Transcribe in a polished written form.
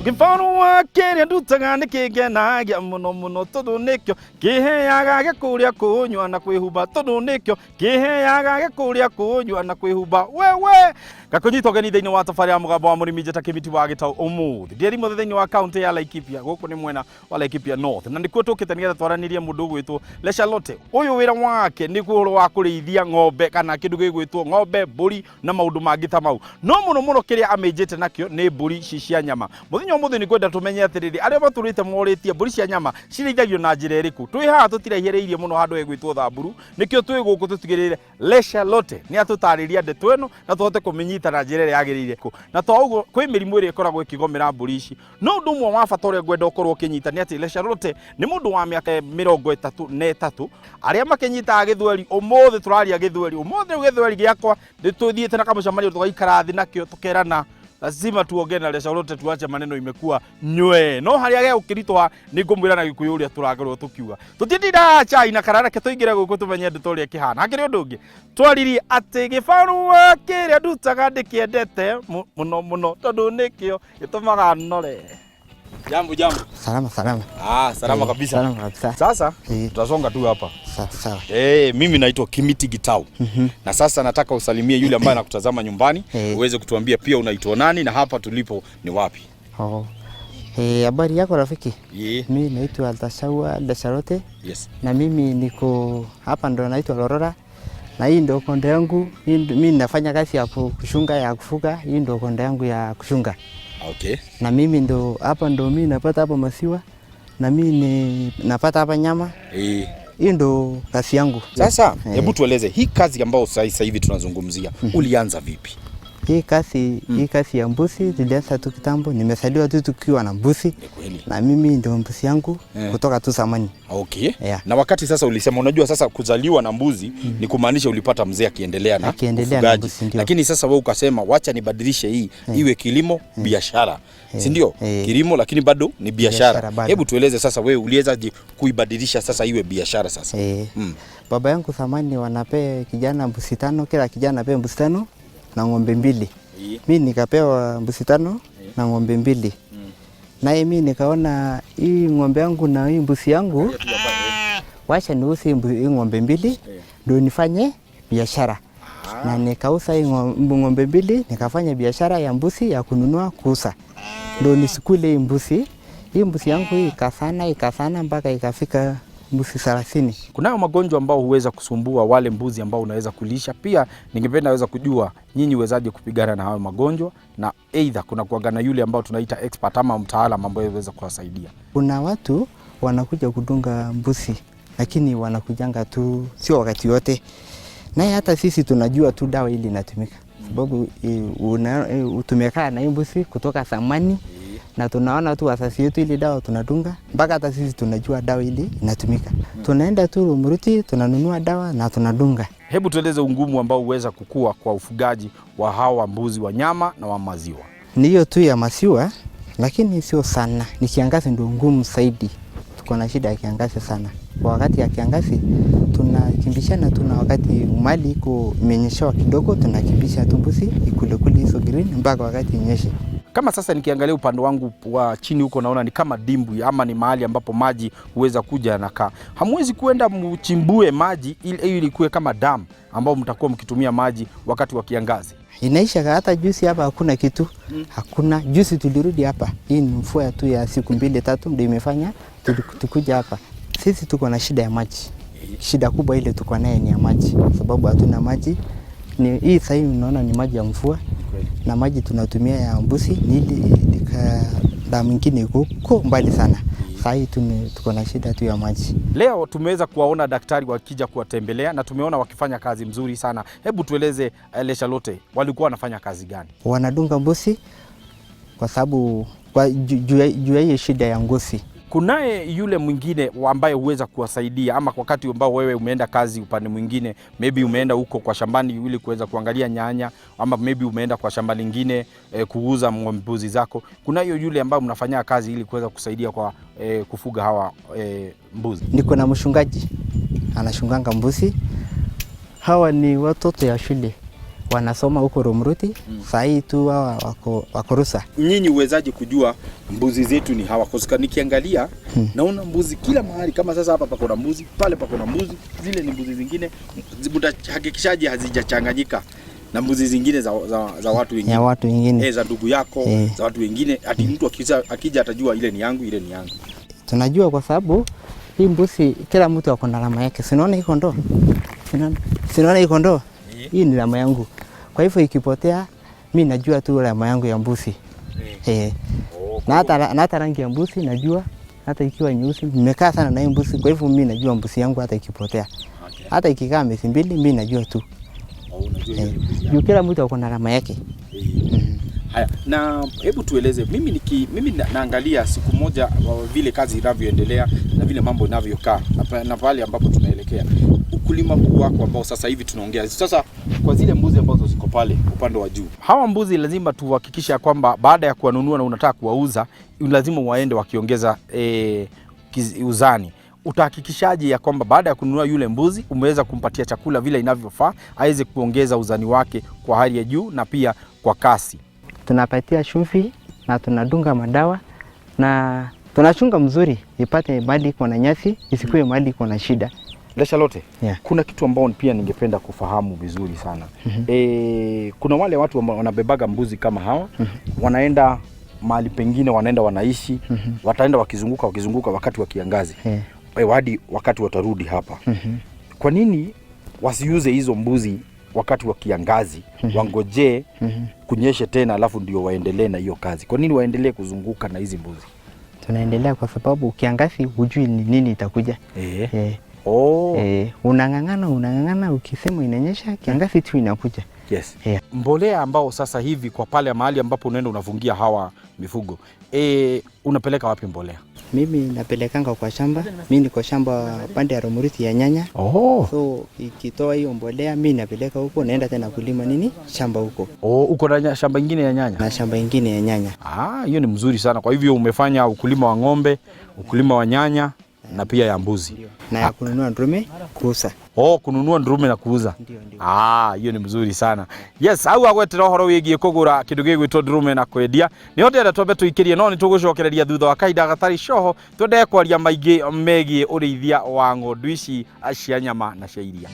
Gĩbarũa kĩrĩa ndutaga nĩ kĩngenagia mũno mũno tondũ nĩkĩo kĩheaga gĩa kũrĩa, kũnyua na kwĩhumba, tondũ nĩkĩo kĩheaga gĩa kũrĩa, kũnyua na kwĩhumba. Wewe ngakũnyita ũgeni thĩinĩ wa tabarĩra ya Mũgambo wa Mũrĩmi. Njĩta Kĩmiti wa Gĩtaũ. Ũmũthĩ ndĩrimũ thĩinĩ wa kaunti ya Laikipia. Gũkũ nĩ mwena wa Laikipia North na nĩkuo tũkĩte nĩgetha twaranĩrie mũndũ ũgwĩtwo Le Charlotte. Ũyũ wĩra wake nĩ ũhoro wa kũrĩithia ng'ombe kana kĩndũ gĩgwĩtwo ng'ombe, mbũri na maũndũ mangĩ ta mau, no mũno mũno kĩrĩa amĩnjĩte nakĩo nĩ mbũri ici cia nyama. Mũthenya ũmũthĩ nĩ kwenda tũmenye atĩrĩrĩ, arĩa matũrĩte morĩtie mbũri cia nyama cirĩithagio na njĩra ĩrĩkũ. Twĩ haha tũtiraihĩrĩirie mũno handũ hegwĩtwo Thamburu, nĩkĩo twĩ gũkũ tũtigĩrĩre Le Charlotte nĩ atũtarĩria ndeto ĩno na tũhote kũmĩnyita na njĩra ĩrĩa yagĩrĩire. Na to ũguo, kwĩ mĩrimũ ĩrĩa ĩkoragwo ĩkĩgomera mbũri ici. No ũndũ ũmwe wa bata ũrĩa ngwenda ũkorwo ũkĩnyita nĩ atĩ Le Charlotte nĩ mũndũ wa mĩaka 33. Arĩa makĩnyitaga gĩthweri, ũmũthĩ tũraria gĩthweri. Ũmũthĩ rĩu gĩthweri gĩakwa nĩ tũthiĩte na kamũcemanio, tũgaikara thĩ nakĩo, tũkerana lazima tuongee na Le Charlotte, tuache maneno imekuwa nywe. No harĩa gegũkĩritũha nĩ ngũmwĩra na Gĩkũyũ ũrĩa tũrakorwo tũkiuga. Tũtitindaga chai na karara, reke tũingĩre gũkũ tũmenye ndeto ũrĩa ĩkĩhana. Hakĩrĩ ũndũ ũngĩ twaririe atĩ gĩbarũa kĩrĩa ndutaga ndĩkĩendete mũno mũno tondũ nĩkĩo gĩtũmaga nore. Jambo, jambo. Salama salama. Ah, salama kabisa. Salama kabisa. Sasa tutasonga tu hapa. Sawa sawa. Mimi naitwa Kimiti Gitau. Na sasa nataka usalimie yule ambaye anakutazama nyumbani, uweze kutuambia pia unaitwa nani na hapa tulipo ni wapi. Oh. Habari yako rafiki? Yeah. Mimi naitwa Altashawa Lesharote na mimi niko hapa ndo naitwa Lorora na hii ndo konde yangu. Mimi nafanya kazi ya kushunga, ya kufuga. Hii ndo konde yangu ya kushunga. Na mimi ndo hapa ndo mimi napata hapa maziwa na mimi ni napata hapa nyama. Hii ndo kazi yangu. Sasa hebu tueleze hii kazi ambayo sasa hivi tunazungumzia, ulianza vipi? Hii kazi ya mbuzi tulianza tu kitambo. Nimezaliwa tu tukiwa na mbuzi. Ni kweli. Na mimi ndio mbuzi yangu kutoka tu zamani. Okay. Na wakati sasa ulisema, unajua sasa kuzaliwa na mbuzi ni kumaanisha ulipata mzee akiendelea na Akiendelea na ufugaji. mbuzi, ndio. Lakini sasa wewe ukasema wacha nibadilishe hii iwe kilimo biashara. Si ndio? Eh. Kilimo lakini bado ni biashara. Biashara bado. Hebu tueleze sasa wewe uliwezaje kuibadilisha sasa iwe biashara sasa? Baba yangu zamani wanapea kijana mbuzi 5, kila kijana apewe mbuzi 5 na ng'ombe 2. Mimi nikapewa mbuzi 5 na ng'ombe 2. Naye mimi nikaona hii ng'ombe yangu na hii mbuzi yangu, wacha niuze hii ng'ombe 2 ndio nifanye biashara. Na nikauza hii ng'ombe 2, nikafanya biashara ya mbuzi ya kununua kuuza. Ndio nisikule hii mbuzi. Hii mbuzi yangu hii ikasana, ikasana mpaka ikafika mbuzi 30. Kunayo magonjwa ambao huweza kusumbua wale mbuzi ambao unaweza kulisha. Pia ningependa weza kujua nyinyi uwezaje kupigana na hayo magonjwa, na either kuna kuaga na yule ambao tunaita expert ama mtaalamu ambaye huweza kuwasaidia. Kuna watu wanakuja kudunga mbuzi lakini wanakujanga tu sio wakati wote. Naye hata sisi tunajua tu dawa hili inatumika. Sababu tumekaa na hii mbuzi kutoka zamani na tunaona tu wazazi wetu ile dawa tunadunga mpaka hata sisi tunajua dawa ile inatumika. Tunaenda tu Rumuruti tunanunua dawa na tunadunga. Hebu tueleze ungumu ambao huweza kukua kwa ufugaji wa hawa mbuzi wa nyama na wa maziwa. Ni hiyo tu ya maziwa lakini sio sana. Ni kiangazi ndio ngumu zaidi. Tuko na shida ya kiangazi sana. Kwa wakati ya kiangazi tunakimbishana tu, na wakati mali iko imenyeshewa kidogo tunakimbisha tu mbuzi ikule kule hizo green mpaka wakati inyeshe. Kama sasa nikiangalia upande wangu wa chini huko naona ni kama dimbwi ama ni mahali ambapo maji huweza kuja na kaa. Hamwezi kuenda mchimbue maji ili ikuwe kama dam ambao mtakuwa mkitumia maji wakati wa kiangazi? Inaisha hata juzi hapa hakuna kitu. Hakuna. Juzi tulirudi hapa. Hii ni mvua tu ya siku 2-3 ndio imefanya tukuja hapa. Sisi tuko na shida ya maji. Shida kubwa ile tuko naye ni ya maji. Sababu hatuna maji. Ni hii sasa hivi unaona ni maji ya mvua. Na maji tunatumia ya mbuzi ni ile damu nyingine iko huko mbali sana. Sasa hii tuko na shida tu ya maji. Leo tumeweza kuwaona daktari wakija kuwatembelea na tumeona wakifanya kazi mzuri sana. Hebu tueleze, Le Charlotte, walikuwa wanafanya kazi gani? Wanadunga mbuzi kwa sababu kwa juu ya hiyo shida ya ngozi. Kunaye yule mwingine ambaye huweza kuwasaidia ama wakati ambao wewe umeenda kazi upande mwingine, maybe umeenda huko kwa shambani ili kuweza kuangalia nyanya ama maybe umeenda kwa shamba lingine, kuuza mbuzi zako. Kunayo yule ambaye mnafanyia kazi ili kuweza kusaidia kwa kufuga hawa mbuzi? Niko na mchungaji anachunganga mbuzi. Hawa ni watoto ya shule. Wanasoma huko Rumuruti. Saa hii tu hawa wako rusa. Nyinyi uwezaje kujua mbuzi zetu ni hawa? Kwa nikiangalia naona mbuzi kila mahali, kama sasa hapa pako na mbuzi, pale pako na mbuzi, zile ni mbuzi zingine. Mtahakikishaje hazijachanganyika na mbuzi zingine za watu wengine? Ya watu wengine. Za ndugu yako, za watu wengine, ati mtu akija atajua ile ni yangu, ile ni yangu. Tunajua kwa sababu hii mbuzi kila mtu ako na alama yake. Si unaona iko ndoo? Si unaona iko ndoo? Hii ni alama yangu. Kwa hivyo ikipotea, mi najua tu alama yangu ya mbuzi. Na hata rangi ya mbuzi najua, hata ikiwa nyeusi, nimekaa sana na hii mbuzi, kwa hivyo mi najua mbuzi yangu hata ikipotea. Hata ikikaa miezi 2 mi najua tu. Oh, unajua hiyo ni mbuzi yako. Juu kila mtu ako na alama yake. Haya, na hebu tueleze, mimi naangalia siku moja vile kazi inavyoendelea na vile mambo inavyokaa na pale ambapo tunaelekea. Ukulima huu wako ambao sasa hivi tunaongea sasa, kwa zile mbuzi ambazo ziko pale upande wa juu, hawa mbuzi lazima tuhakikisha kwamba baada ya kuwanunua na unataka kuwauza, lazima waende wakiongeza uzani. Utahakikishaje ya kwamba baada ya kununua yule mbuzi umeweza kumpatia chakula vile inavyofaa aweze kuongeza uzani wake kwa hali ya juu na pia kwa kasi? Tunapatia chumvi na tunadunga madawa na tunachunga mzuri ipate mahali iko na nyasi, isikuwe mahali iko na shida. Leshalote, Yeah. kuna kitu ambao pia ningependa kufahamu vizuri sana. Kuna wale watu ambao wanabebaga mbuzi kama hawa, wanaenda mahali pengine, wanaenda wanaishi, wataenda wakizunguka wakizunguka wakati wa kiangazi, hadi wakati watarudi hapa. Kwa nini wasiuze hizo mbuzi wakati wa kiangazi, wangojee kunyeshe tena, alafu ndio waendelee na hiyo kazi? Kwa nini waendelee kuzunguka na hizi mbuzi? Tunaendelea kwa sababu kiangazi hujui ni nini itakuja. Oh. Unang'ang'ana unang'ang'ana, ukisema inanyesha, kiangazi tu inakuja. Mbolea ambao sasa hivi kwa pale mahali ambapo unaenda unafungia hawa mifugo, unapeleka wapi mbolea? Mimi napelekanga kwa shamba, mi niko shamba pande ya Rumuruti ya nyanya. So ikitoa hiyo mbolea mi napeleka huko, naenda tena kulima nini shamba huko. Oh, uko na shamba ingine ya nyanya? Na shamba ingine ya nyanya. Ah, hiyo ni mzuri sana. Kwa hivyo umefanya ukulima wa ng'ombe, ukulima wa nyanya na pia ya mbuzi. Na ya kununua ndume kuuza. Oh, kununua ndume na kuuza. Ndio. Ah, hiyo ni mzuri sana. Yes, au agwetera ũhoro wĩgiĩ kũgũra kĩndũ gĩgwĩtwo ndume na kwendia. Nĩ ndĩrenda twambe tũikĩrie, no nĩ tũgũcokereria thutha wa kahinda gatarĩ coho, twende kwaria maingĩ megiĩ ũrĩithia wa ng'ondu ici cia nyama na cia iria.